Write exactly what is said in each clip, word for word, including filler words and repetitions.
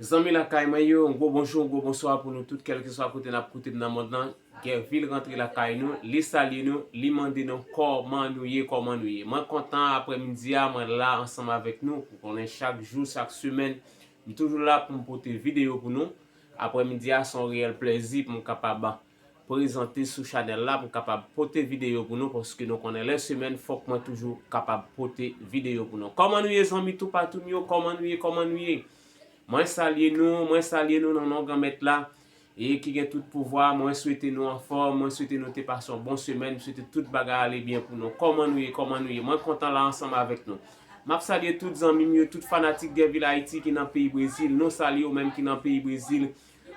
Zanmi lakay mwen yo, yon gwo bonjou, yon gwo bonswa pou nou tout, kèlkeswa kote n ap koute m nan mond lan. Gèvil rantre lakay nou, li salye nou, li mande nou kòman nou ye, kòman nou ye. Mwen kontan aprèmidi a, mwen la ansanm avèk nou, pou konnen chak jou, chak semèn, m toujou la pou m pote videyo pou nou. Aprèmidi a, se yon reyèl plèzi pou m kapab prezante sou chanèl la, pou m kapab pote videyo pou nou, paske nou konnen lè semèn, fòk mwen toujou kapab pote videyo pou nou. Kòman nou ye, zanmi toupatou m yo? Kòman nou ye? Kòman nou ye? Mwen salye nou, mwen salye nou nan non Granmèt la, e ki gen tout pouvwa. Mwen swete nou anfòm, mwen swete nou te pase yon bon semèn, mwen swete tout bagay ale byen pou nou. Kòman nou ye? Kòman nou ye? Mwen kontan la ansanm avèk nou. M ap salye tout zanmi m yo, tout fanatik Gèvil Ayiti ki nan peyi Brezil. Nou salye ou menm ki nan peyi Brezil,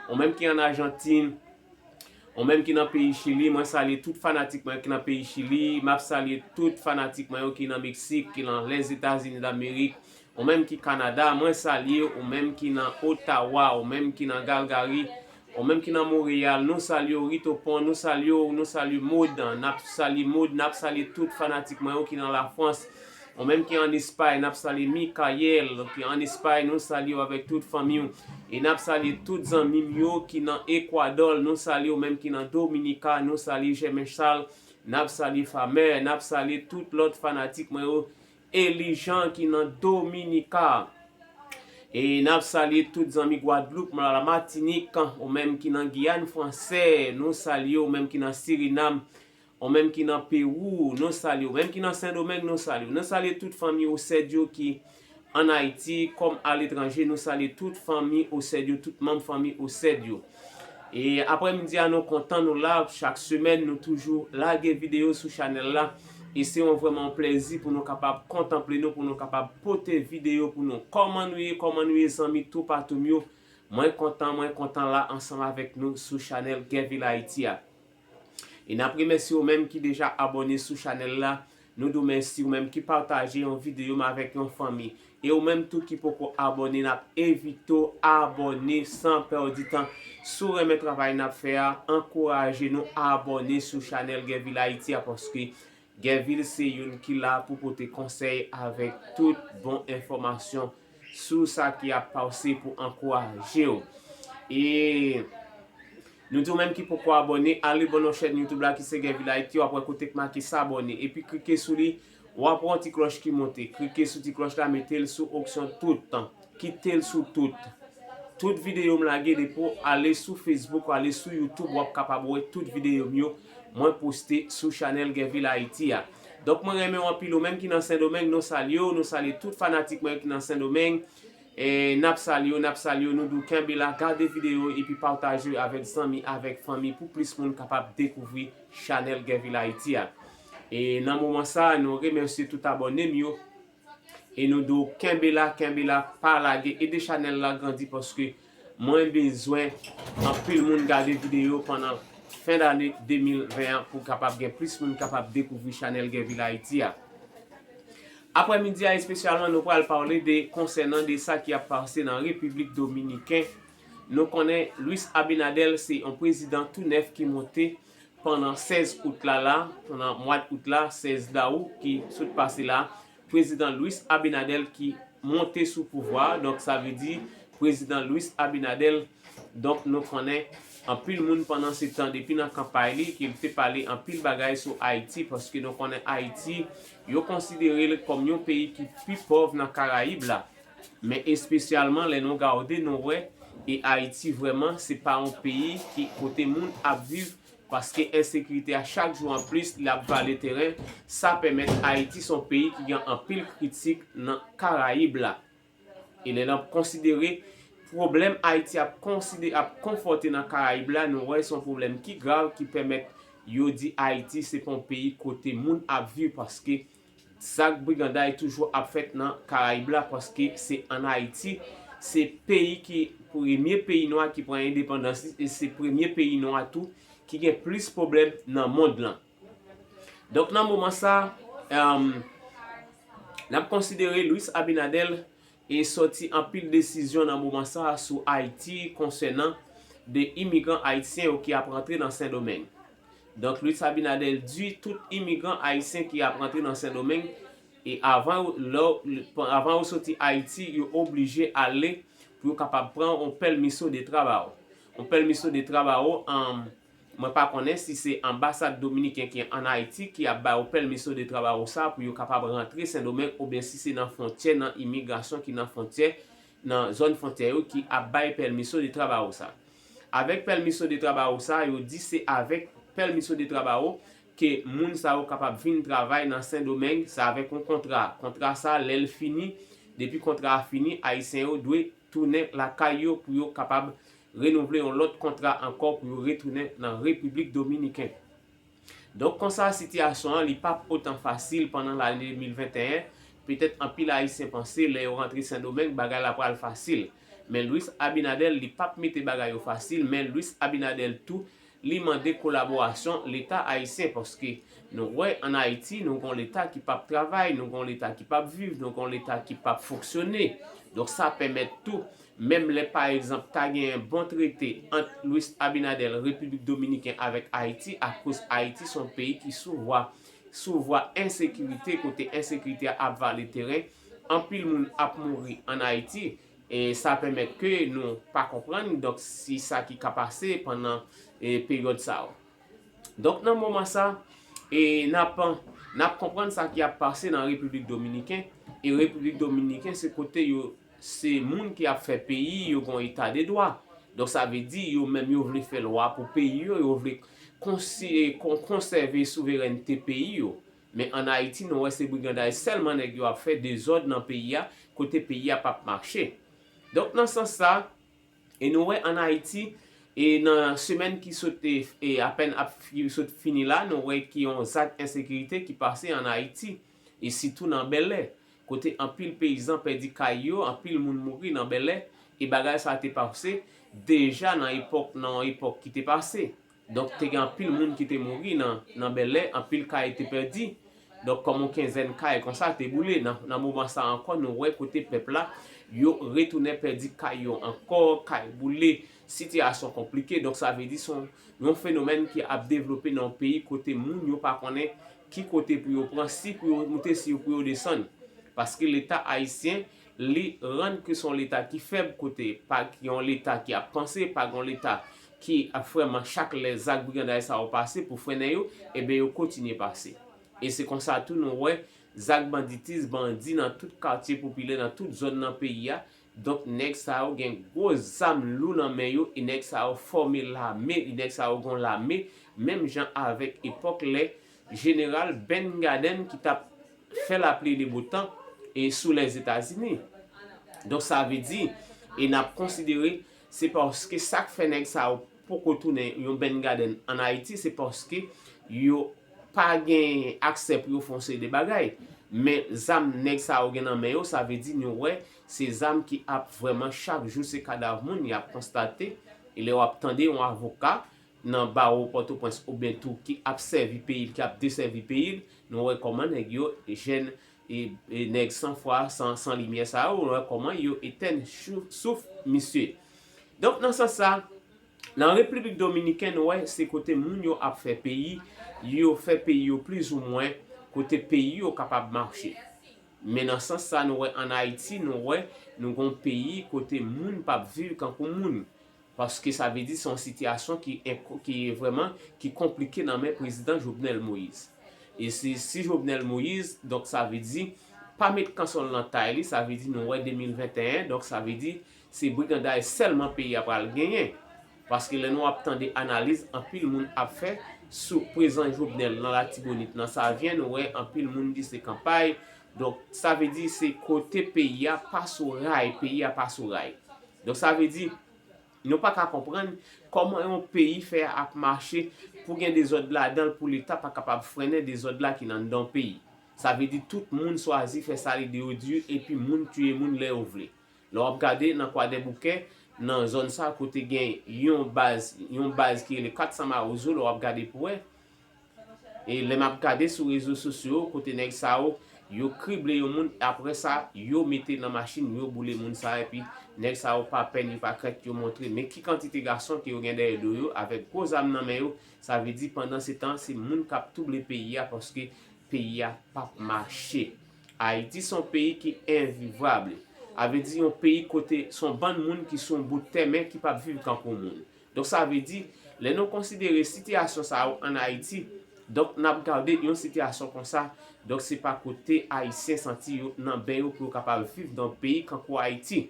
ou menm ki ann Ajantin, ou menm ki nan peyi Chili. Mwen salye tout fanatik mwen ki nan peyi Chili. M ap salye tout fanatik mwen yo ki nan Meksik, ki nan Lèzetazini Damerik, ou menm ki Kanada. Mwen salye ou menm ki nan Ottawa, ou menm ki nan Calgary, ou menm ki nan Montréal. Nou salye w, Ritopon, nou salye w, nou salye Maud, n ap salye Maud, n ap salye tout fanatik mwen yo ki nan Lafrans. Ou menm ki ann Espay, n ap salye Mikayèl, ki ann Espay, nou salye w avèk tout fanmi w. E n ap salye tout zanmi m yo ki nan Ekwadò, nou salye w menm ki nan Dominika, nou salye Jèmen Chal, n ap salye Famè, n ap salye tout lòt fanatik mwen yo, Elijan ki nan Dominika. E n ap salye tout zanmi Gwadloup, la Matinik, ou menm ki nan Giyàn Fransè, nou salye w, ou menm ki nan Sirinam, ou menm ki nan Pewou, nou salye w. Ou menm ki nan Sendomeng, nou salye w. Nou salye tout fanmi Osèd yo ki ann Ayiti kòm aletranje. Nou salye tout fanmi Osèd yo, tout manm fanmi Osèd yo. E aprèmidi a, nou kontan nou la. Chak semèn, nou toujou lage videyo sou chanèl la. E se yon vrèman yon plèzi pou nou kapab kontanple nou, pou nou kapab pote videyo pou nou. Kòman nou ye? Kòman nou ye, zanmi toupatou m yo? Mwen kontan, mwen kontan la ansanm avèk nou sou chanèl Gèvil Ayiti a. E n ap remèsye ou menm ki deja abòne sou chanèl la. Nou di w mèsi ou menm ki pataje yon videyo m avèk yon fanmi. E ou menm tou ki poko abòne, n ap envite w abòne san pèdi tan. Si w renmen travay n ap fè a, ankouraje nou abòne sou chanèl Gèvil Ayiti a, paske Gèvil se youn ki la pou pote konsèy avèk tout bon enfòmasyon sou sa ki ap pase pou ankouraje w. E nou di w menm ki poko abòne, ale bò nan chèn YouTube la ki se Gèvil Ayiti, w ap wè kote k make s'abonner. Epi klike sou li, w ap wè yon ti klòch ki monte. Klike sou ti klòch la, mete l sou opsyon tout. Kite l sou tout. Tout videyo m lage, depi w ale sou Facebook, w ale sou YouTube, w ap kapab wè tout videyo m yo mwen poste sou chanèl Gèvil Ayiti a. Donk, mwen renmen w anpil, ou menm ki nan Sendomeng, nou salye w, nou salye tout fanatik mwen yo ki nan Sendomeng. E n ap salye w, n ap salye w, nou di w kenbe la, gade videyo epi pataje avèk zanmi, avèk fanmi pou plis moun kapab dekouvri chanèl Gèvil Ayiti a. E nan moman sa, nou remèsye tout abòne m yo. E nou di w kenbe la, kenbe la, pa lage, ede chanèl la grandi paske mwen bezwen anpil moun gade videyo pandan fen dane de mil ven an pou kapab gen plis moun kapab dekouvri chanèl Gèvil Ayiti a. Aprèmidi a espesyalman, nou pral pale de konsènan de sa ki ap pase nan Repiblik Dominiken. Nou konnen Luis Abinader se yon prezidan tou nèf ki monte pandan sèz out la la, pandan mwa out la, sèz dawou ki sot pase la, prezidan Luis Abinader ki monte sou pouvwa a. Donk, sa vle di, prezidan Luis Abinader, donk, nou konnen anpil moun pandan se tan, depi nan kanpay li, ke l te pale anpil bagay sou Ayiti, paske nou konnen Ayiti, yo konsidere l kòm yon peyi ki pi pòv nan Karayib la. Men espesyalman, lè nou gade, nou wè, e Ayiti vrèman, se pa yon peyi ki kote moun ap viv, paske ensekirite a chak jou an plis, l ap vale teren. Sa pèmèt Ayiti se yon peyi ki gen anpil kritik nan Karayib la. E lè n ap konsidere pwoblèm Ayiti ap konside-, ap konfwonte nan Karayib la, nou wè se yon pwoblèm ki grav, ki pèmèt yo di Ayiti se pa yon peyi kote moun ap viv, paske zak briganday toujou ap fèt nan Karayib la, paske se ann Ayiti, se peyi ki premye peyi nwa ki pran endepandans li, e se premye peyi nwa tou ki gen plis pwoblèm nan mond lan. Donk, nan moman sa, èm, n ap konsidere Luis Abinader e sòti anpil desizyon nan moman sa a sou Ayiti konsènan de imigran ayisyen yo ki ap rantre nan Sendomeng. Donk, Luis Abinader di tout imigran ayisyen ki ap rantre nan Sendomeng, e avan yo, lè, avan yo soti Ayiti, yo oblije ale pou yo kapab pran yon permiso de trabajo. Yon permiso de trabajo, um, mwen pa konnen si se anbasad dominiken ki ann Ayiti ki ap ba yo permiso de trabajo sa pou yo kapab rantre Sendomeng oubyen si se nan fwontyè, nan imigrasyon ki nan fwontyè, nan zòn fwontyè yo ki ap bay permiso de trabajo sa. Avèk permiso de trabajo sa, yo di se avèk permiso de trabajo ke moun sa yo kapab vin travay nan Sendomeng, se avèk yon kontra. Kontra sa, lè l fini, depi kontra a fini, Ayisyen yo dwe tounen lakay yo pou yo kapab renouvle yon lòt kontra ankò pou yo retounen nan Repiblik Dominiken. Donk konsa sitiyasyon an li p ap otan fasil pandan lane de mil venteyen, petèt anpil Ayisyen panse lè yo rantre Sendomeng bagay la pral fasil. Men Luis Abinader li p ap mete bagay yo fasil, men Luis Abinader tou li mande kolaborasyon Leta ayisyen paske nou wè ann Ayiti nou gon Leta ki p ap travay, nou gon Leta ki p ap viv, nou gon Leta ki p ap fonksyone. Donk sa pèmèt tou, menm lè pa egzanp ta genyen bon trete ant Luis Abinader Repiblik Dominiken avèk Ayiti, akoz Ayiti se yon peyi ki sou vwa sou vwa ensekirite, kote ensekirite a ap vale teren, anpil moun ap mouri ann Ayiti, e sa pèmèt ke nou pa konprann donk si sa ki ka pase pandan e peryòd sa yo. Donk nan moman sa, e n ap n ap konprann sa ki ap pase nan Repiblik Dominiken, e Repiblik Dominiken se kote yo se moun ki ap fè peyi yo gon eta de dwa. Donk sa vle di yo menm yo vle fè lwa pou peyi yo, yo vle konsi- kon- konsève souverènte peyi yo. Men ann Ayiti nou wè se briganday sèlman nèg yo ap fè dezòd nan peyi a, kote peyi a p ap mache. Donk nan sans sa, e nou wè ann Ayiti, e nan semèn ki sot e apèn ap fi- sot fini la, nou wè ki yon zak ensekirite ki pase ann Ayiti, e sitou nan Bèlè, kote anpil peyizan pèdi kay yo, anpil moun mouri nan Bèlè, e bagay sa te pase deja nan epòk nan yon epòk ki te pase. Donk te gen anpil moun ki te mouri nan nan Bèlè, anpil kay te pèdi. Donk kòm yon kenzèn kay konsa te boule. Nan nan moman sa ankò nou wè kote pèp la yo retounen pèdi kay yo ankò, kay boule, sitiyasyon konplike. Donk sa vle di se yon yon fenomèn ki ap devlope nan yon peyi kote moun yo pa konnen ki kote pou yo pran, si pou yo moute, si pou yo desann. Paske Leta ayisyen li rann ke se yon Leta ki fèb, kote pa gen yon Leta ki ap panse, pa gen yon Leta ki ap vrèman chak lè zak briganday sa yo pase pou frennen yo, ebyen yo kontinye pase. E se konsa tou nou wè zak banditis, bandi nan tout katye popilè, nan tout zòn nan peyi a. Donk nèg sa yo gen gwo zam lou nan men yo e nèg sa yo fòme lame, e nèg sa yo gen yon lame menm jan avèk epòk lè jeneral Ben Laden ki t ap fè lapli e le botan e sou Lèzetazini. Donk sa vle di, e n ap konsidere se paske sa k fè nèg sa yo poko tounen yon Ben Laden ann Ayiti, se paske yo pa gen aksè pou yo fè yon seri de bagay. Men zam nèg sa yo gen nan men yo, sa vle di nou wè se zam ki ap vrèman chak jou se kadav moun y ap konstate. E lè w ap tande yon avoka nan bawo Pòtoprens oubyen tou ki ap sèvi peyi l, ki ap desèvi peyi l, nou wè kòman nèg yo, jèn e, e nèg san fwa, san, san limyè sa yo, nou wè kòman yo etèn chou- souf misye. Donk nan sans sa, nan Repiblik Dominiken nou wè se kote moun yo ap fè peyi, yo fè peyi yo plizoumwen kote peyi yo kapab mache. Men nan sans sa nou wè ann Ayiti, nou wè nou gon peyi kote moun p ap viv kankou moun. Paske sa vle di se yon sitiyasyon ki enko- ki vrèman ki konplike nan men prezidan Jovenel Moïse. E si, si Jovenel Moïse, donk sa vle di pa met kanson l nan tay li, sa vle di nou wè de mil venteyen, donk sa vle di se briganday sèlman peyi a pral genyen. Paske lè nou ap tande analiz anpil moun ap fè sou prezans Jovenel nan Latibonit, nan Savyen, nou wè anpil moun di se kanpay. Donk sa vle di se kote peyi a pa sou ray, peyi a pa sou ray. Donk sa vle di nou pa ka konprann kòman yon peyi fè ap mache pou gen dezòd ladan l, pou Leta pa kapab frennen dezòd la ki nan anndan yon peyi. Sa vle di tout moun chwazi fè sa lide yo di epi moun tiye moun lè yo vle. Lè w ap gade nan Kwadèboukè, nan zòn sa kote gen yon baz, yon baz ki rele kat san Mawozo, lè w ap gade pou wè, e lè m ap gade sou rezo sosyo yo, kote nèg sa yo, yo krible yon moun, apre sa, yo mete nan machin, yo boule moun sa, epi nèg sa yo pa pè ni pa krent, yo montre men ki kantite gason ke yo gen dèyè do yo, avèk gwo zam nan men yo, sa vle di pandan se tan, se moun k ap touble peyi a, paske peyi a p ap mache. Ayiti se yon peyi ki envivab. A vle di yon peyi kote se yon bann moun ki sou yon bout tè men ki p ap viv kankou moun. Donk sa vle di, lè nou konsidere sitiyasyon sa yo ann Ayiti, donk n ap gade yon sitiyasyon konsa, donk se pa kote Ayisyen santi yo nan ben yo pou yo kapab viv nan yon peyi kankou Ayiti.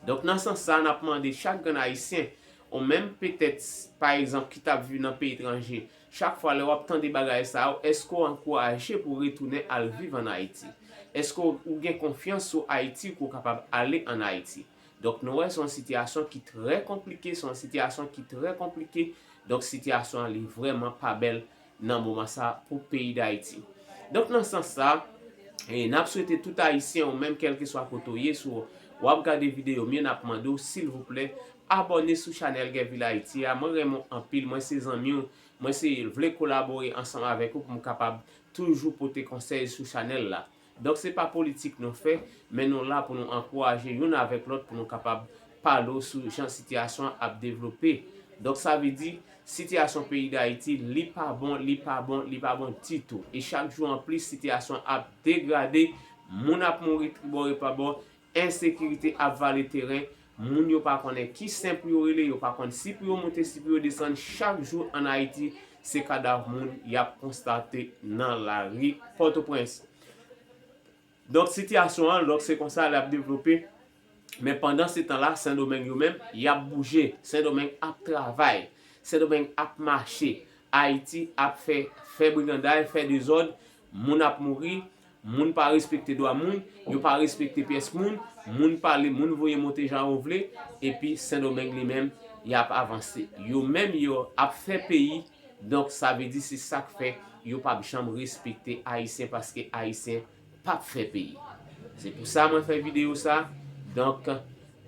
Donk nan sans sa, n ap mande chak grenn Ayisyen, ou menm petèt, pa egzanp, ki t ap viv nan peyi etranje, chak fwa lè w ap tande bagay sa yo, èske w ankouraje pou w retounen al viv ann Ayiti? Èske w gen konfyans sou Ayiti pou w kapab ale ann Ayiti? Donk nou wè se yon sitiyasyon ki trè konplike, se yon sitiyasyon ki trè konplike. Donk sitiyasyon an li vrèman pa bèl nan moman sa pou peyi Dayiti. Donk nan sans sa, e n ap swete tout Ayisyen ou menm kèlkeswa kote w ye, si w ap gade videyo m yo, n ap mande w silvouplè abòne sou chanèl Gèvil Ayiti a. Mwen renmen w anpil, mwen se zanmi w, mwen se vle kolabore ansanm avèk ou pou m kapab toujou pote konsèy sou chanèl la. Donk se pa politik nou fè, men nou la pou nou ankouraje youn avèk lòt pou nou kapab pale w sou jan sitiyasyon an ap devlope. Donk sa vle di, sitiyasyon peyi Dayiti, li pa bon, li pa bon, li pa bon ditou. E chak jou an plis, sitiyasyon an ap degrade, moun ap mouri tribò e pabò, ensekirite ap vale teren, moun yo pa konnen ki sen pou yo rele, yo pa konn si pou yo monte, si pou yo desann. Chak jou ann Ayiti, se kadav moun y ap konstate nan lari Pòtoprens. Donk sitiyasyon an, donk se konsa l ap devlope. Men pandan se tan la, Sendomeng yo menm, y ap bouje. Sendomeng ap travay. Sendomeng ap mache. Ayiti ap fè, fè briganday, fè dezòd, moun ap mouri, moun pa respekte dwa moun, yo pa respekte pyès moun, moun pale, moun voye monte jan yo vle, epi Sendomeng li menm, y ap avanse. Yo menm yo ap fè peyi, donk sa vle di se sa k fè yo p ap janm respekte Ayisyen paske Ayisyen p ap fè peyi. Se pou sa mwen fè videyo sa, donk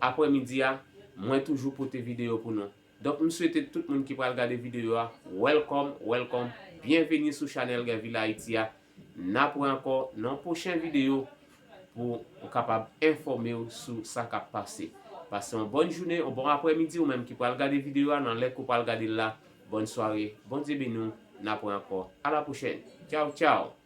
aprèmidi a, mwen toujou pote videyo pou nou. Donk m swete tout moun ki pral gade videyo a, welcome, welcome, byenveni sou chanèl Gèvil Ayiti a. N ap wè ankò nan yon pwochen videyo pou ou kapab enfòme w sou sa k ap pase. Pase yon bòn jounen, yon bon aprèmidi, ou menm ki pral gade videyo a nan lè ke w pral gade l la. Bòn sware, Bondye beni w, n ap wè ankò. A la pwochèn. Tchaw, tchaw.